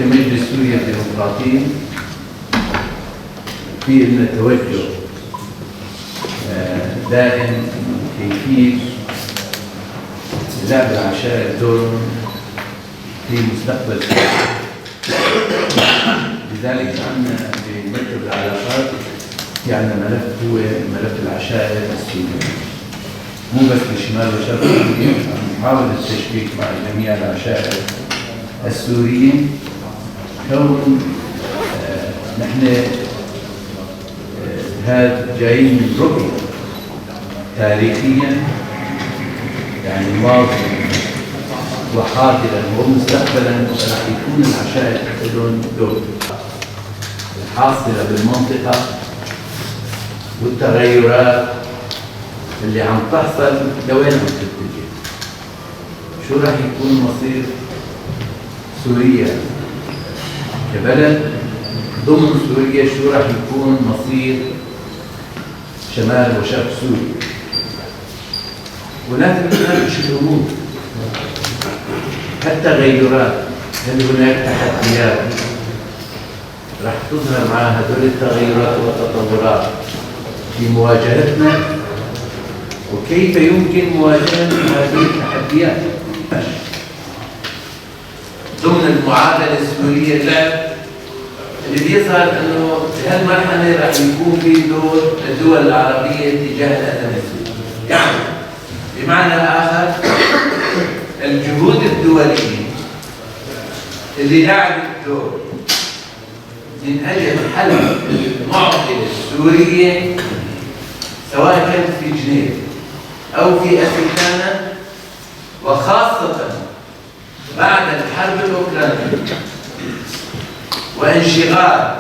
كمجلس سوريا الديمقراطي في لنا توجه دائم كيفية لعب العشائر دور في مستقبل سوريا. لذلك عندنا بمكتب العلاقات في عندنا ملف هو ملف العشائر السورية، مو بس بشمال وشرق سوريا، عم نحاول التشبيك مع جميع العشائر السورية. كون نحن هذا جايين من رؤية تاريخيا، يعني ماضي وحاضرا ومستقبلا راح يكون العشائر لهم دور. الحاصلة بالمنطقة والتغيرات اللي عم تحصل لوين عم تتجه؟ شو راح يكون مصير سوريا كبلد؟ ضمن سوريا شو راح يكون مصير شمال وشرق سوريا؟ ولازم نناقش الامور، التغيرات، هل هناك تحديات راح تظهر مع هذول التغيرات والتطورات في مواجهتنا، وكيف يمكن مواجهة هذه التحديات ضمن المعادلة السورية؟ اللعب اللي بيظهر انه بهالمرحلة راح يكون في دور الدول العربية تجاه الأزمة السورية. يعني بمعنى آخر الجهود الدولية اللي لعبت دور من أجل حل المعضلة السورية سواء كانت في جنيف أو في أستانا، وخاصة بعد الحرب الأوكرانية وانشغال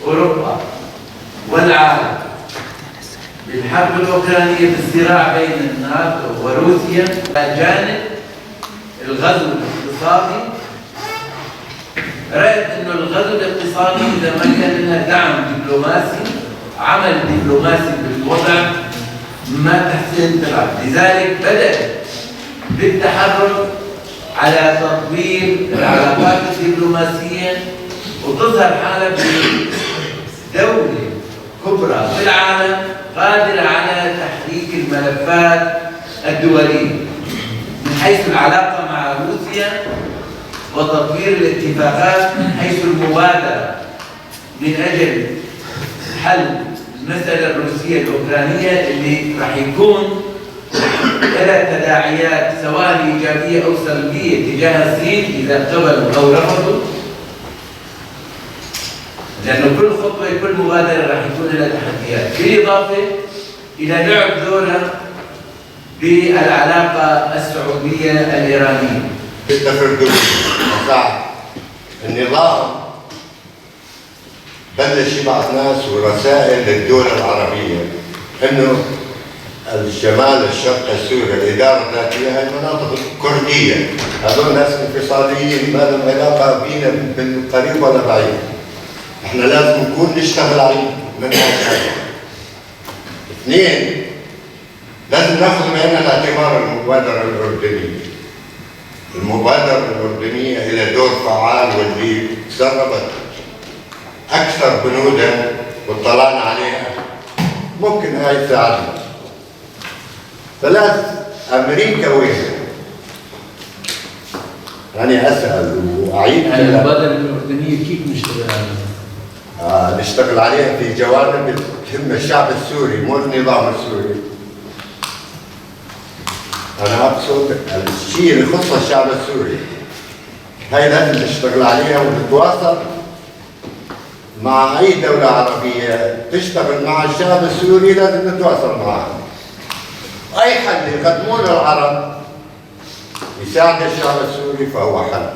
أوروبا والعالم بالحرب الأوكرانية بالصراع بين الناتو وروسيا، جانب الغزو الاقتصادي، رأيت أنه الغزو الاقتصادي إذا ما كان لها دعم دبلوماسي، عمل دبلوماسي بالوضع، ما تحسن تلعب. لذلك بدأت بالتحرك على تطوير العلاقات الدبلوماسية وتظهر حالة بدولة كبرى في العالم قادرة على تحريك الملفات الدولية من حيث العلاقة مع روسيا وتطوير الاتفاقات، من حيث المبادرة من أجل حل المسألة الروسية الأوكرانية اللي راح يكون لها تداعيات سواء إيجابية أو سلبية تجاه الصين إذا قبلوا أو رفضوا، لأنه كل خطوة كل مبادرة راح يكون لها تحديات، بالإضافة إلى لعب دورها بالعلاقة السعودية الإيرانية. صح، النظام بلش يبعث ناس ورسائل للدول العربية إنه الشمال الشرقي السوري الإدارة الذاتية هاي مناطق كردية، هذول ناس انفصاليين ما لهم علاقة بينا بالقريب ولا بعيد. احنا لازم نكون نشتغل على المنهج. اثنين، لازم ناخذ بعين الاعتبار المبادرة الأردنية. المبادرة الأردنية لها دور فعال واللي سربت أكثر بنودها واطلعنا عليها، ممكن هاي تساعدنا. ثلاث، أمريكا وين؟ أنا أسأل وأعيد. يعني المبادرة الأردنية كيف نشتغل عليها؟ نشتغل عليها في جوانب تهم الشعب السوري مو النظام السوري. أنا أقصد الشيء اللي يخص الشعب السوري، هاي لازم نشتغل عليها ونتواصل مع أي دولة عربية تشتغل مع الشعب السوري، لازم نتواصل معها. أي حل يقدمونه العرب يساعد الشعب السوري فهو حل.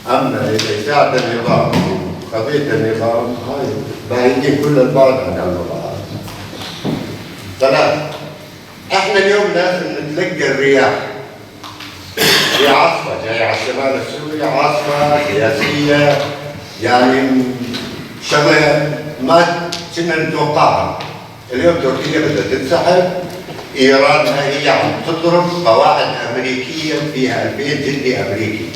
أما إذا يساعد النظام قضية النظام هاي بعيدين كل البعد عن الوضع. ثلاث، احنا اليوم لازم نتلقى الرياح. في عاصفة جاية على الشمال السوري، عاصفة سياسية، يعني شغلة ما كنا نتوقعها. اليوم تركيا بدها تنسحب، ايران هي عم تضرب قواعد امريكيه فيها 2000 جندي امريكي.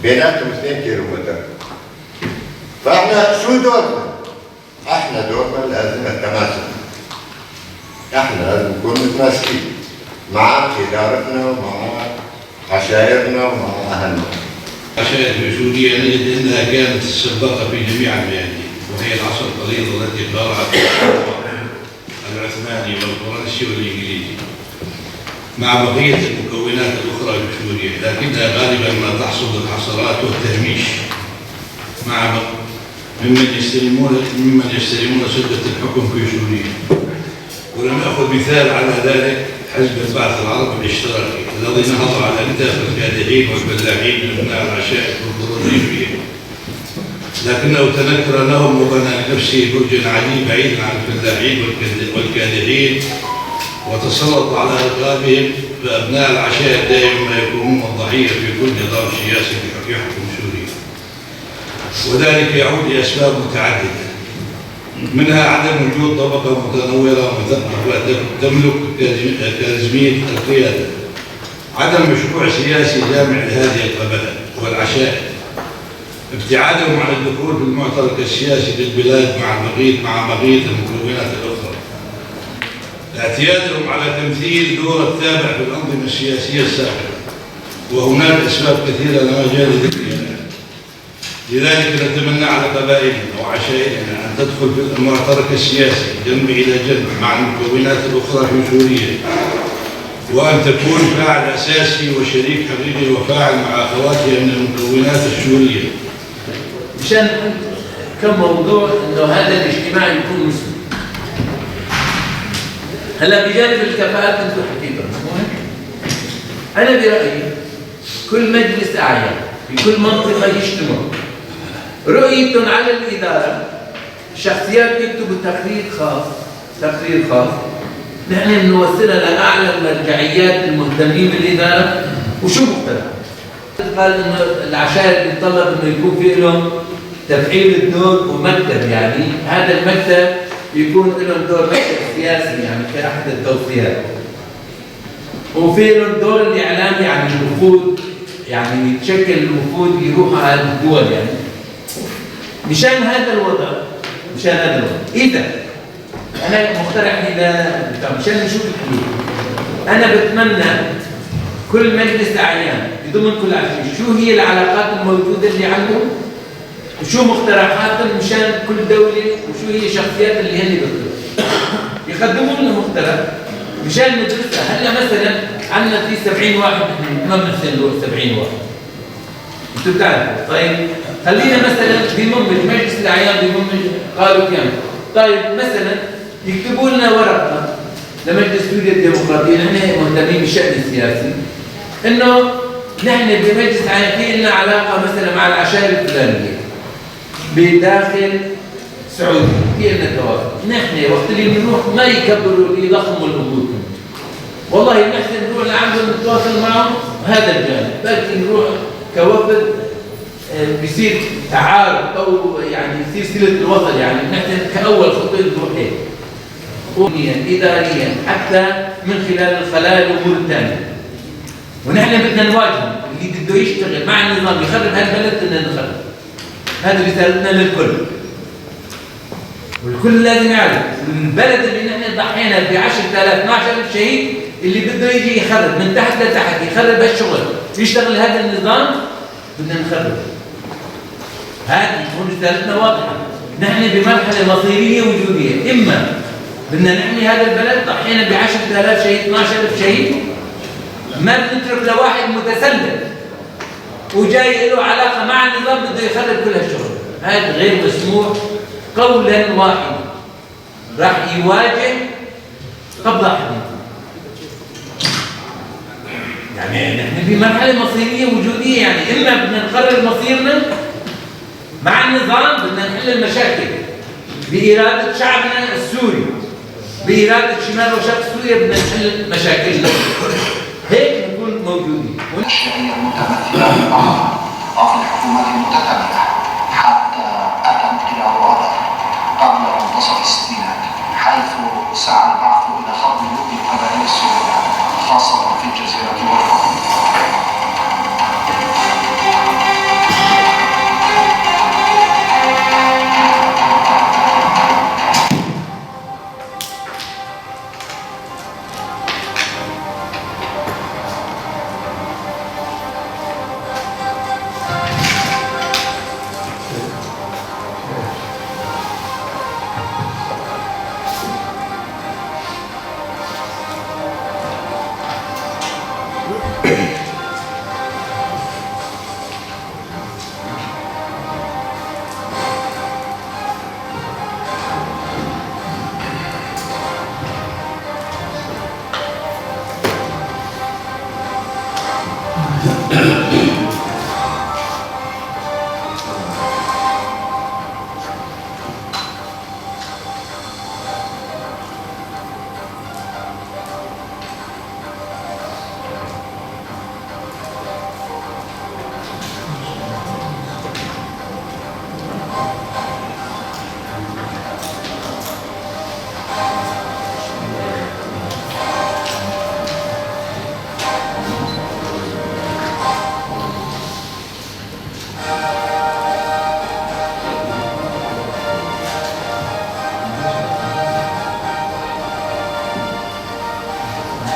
بيناتهم 2 كيلو متر. فاحنا شو دورنا؟ احنا دورنا لازم التماسك، احنا لازم نكون متماسكين مع ادارتنا ومع عشائرنا ومع اهلنا. العشائر في سوريا نجد انها كانت السباقه في جميع الميادين، وهي العصا الغليظة التي قارعت العثماني والفرنسي والانجليزي مع بقية المكونات الاخرى في سوريا، لكنها غالبا ما تحصد الحصرات والتهميش مع ممن يستلمون سدة الحكم في سوريا. ولنأخذ مثال على ذلك حزب البعث العربي الاشتراكي الذي نهض على أكتاف الكادحين والفلاحين من أبناء العشائر والقرى الريفية، لكنه تنكر لهم وبنى لنفسه برجا عاليا بعيدا عن الفلاحين والكادحين وتسلط على رقابهم. فأبناء العشائر دائما ما يكونون الضحية في كل نظام سياسي يحكم سوريا، وذلك يعود لأسباب متعددة، منها عدم وجود طبقة متنورة مثقفة تملك كاريزمية القيادة، عدم مشروع سياسي جامع لهذه القبائل والعشائر، ابتعادهم عن الدخول في المعترك السياسي للبلاد مع بقية المكونات الأخرى، اعتيادهم على تمثيل دور التابع في الأنظمة السياسية السابقة، وهناك أسباب كثيرة لا مجال لذكرها الآن. لذلك نتمنى على قبائلنا وعشائرنا أن تدخل في المعترك السياسي جنب إلى جنب مع المكونات الأخرى في سوريا، وأن تكون فاعل أساسي وشريك حقيقي وفاعل مع أخواتها من المكونات السورية. مشان كم موضوع انه هذا الاجتماع يكون مسلم. هلا بجانب الكفاءات انتم حكيتوا، مو هيك؟ انا برايي كل مجلس اعيان في كل منطقة يجتمعوا، رؤيتهم على الاداره، شخصيات يكتبوا تقرير خاص، تقرير خاص نحن بنوصلها لاعلى المرجعيات المهتمين بالاداره. وشو مقترح؟ قال انه العشائر بيتطلب انه يكون في لهم تفعيل الدور ومكتب، يعني هذا المكتب يكون لهم دور مكتب سياسي يعني كأحد التوصيات، وفي لهم دور الإعلامي، يعني الوفود، يعني يتشكل الوفود يروحوا على الدول. يعني مشان هذا الوضع، مشان هذا الوضع، إذا أنا مقترح إذا مشان نشوف الحلول، أنا بتمنى كل مجلس أعيان بضمن كل عشيرة شو هي العلاقات الموجودة اللي عندهم وشو مقترحاتهم مشان كل دولة، وشو هي الشخصيات اللي هن بيختاروا، يقدموا لنا مقترح مشان ندرسها. هلا مثلا عندنا في 70 واحد، نحن ما بنحسن نروح 70 واحد، انتم بتعرفوا. طيب خلينا مثلا بمنبج، مجلس الاعيان بمنبج قالوا كم؟ طيب مثلا يكتبوا لنا ورقة لمجلس سوريا الديمقراطيه، نحن مهتمين بالشان السياسي، انه نحن بمجلس اعيان في لنا علاقة مثلا مع العشائر الفلانية بداخل السعودية، في لنا تواصل، نحن وقت اللي بنروح ما يكبروا يضخموا الامور، والله نحن نروح لعندهم نتواصل معهم. هذا الجانب بلكي نروح كوفد بيصير تعارف او يعني يصير صله الوصل، يعني نحن كاول خطوة نروح هيك اداريا حتى من خلال الخلايا الامور الثانية. ونحن بدنا نواجهه، اللي بده يشتغل مع النظام يخرب هالبلد بدنا نخرب. هذه رسالتنا للكل، والكل لازم يعرف البلد اللي نحن ضحينا ب 10000 12000 شهيد، اللي بده يجي يخرب من تحت لتحت، يخرب هالشغل، يشتغل هذا النظام، بدنا نخرب. هذه تكون رسالتنا واضحة. نحن بمرحلة مصيرية وجوديه، اما بدنا نحمي هذا البلد، ضحينا ب 10000 شهيد 12000 شهيد، ما بنترك لواحد متسلل وجاي له علاقة مع النظام بده يخرب كل هالشغل. هذا غير مسموح قولا واحدا، راح يواجه قبضه حديثه. يعني نحن في مرحلة مصيرية وجوديه، يعني اما بدنا نقرر مصيرنا مع النظام، بدنا نحل المشاكل بإرادة شعبنا السوري، بإرادة شمال وشرق سوريا، بدنا نحل مشاكلنا، هيك نكون موجودين. التشريعية المتمثلة في بعض أو في الحكومات المتتالية حتى أتت إلى الواقع قبل منتصف الستينات، حيث سعى البعث إلى خفض لب القبائل السورية خاصة في الجزيرة والأردن.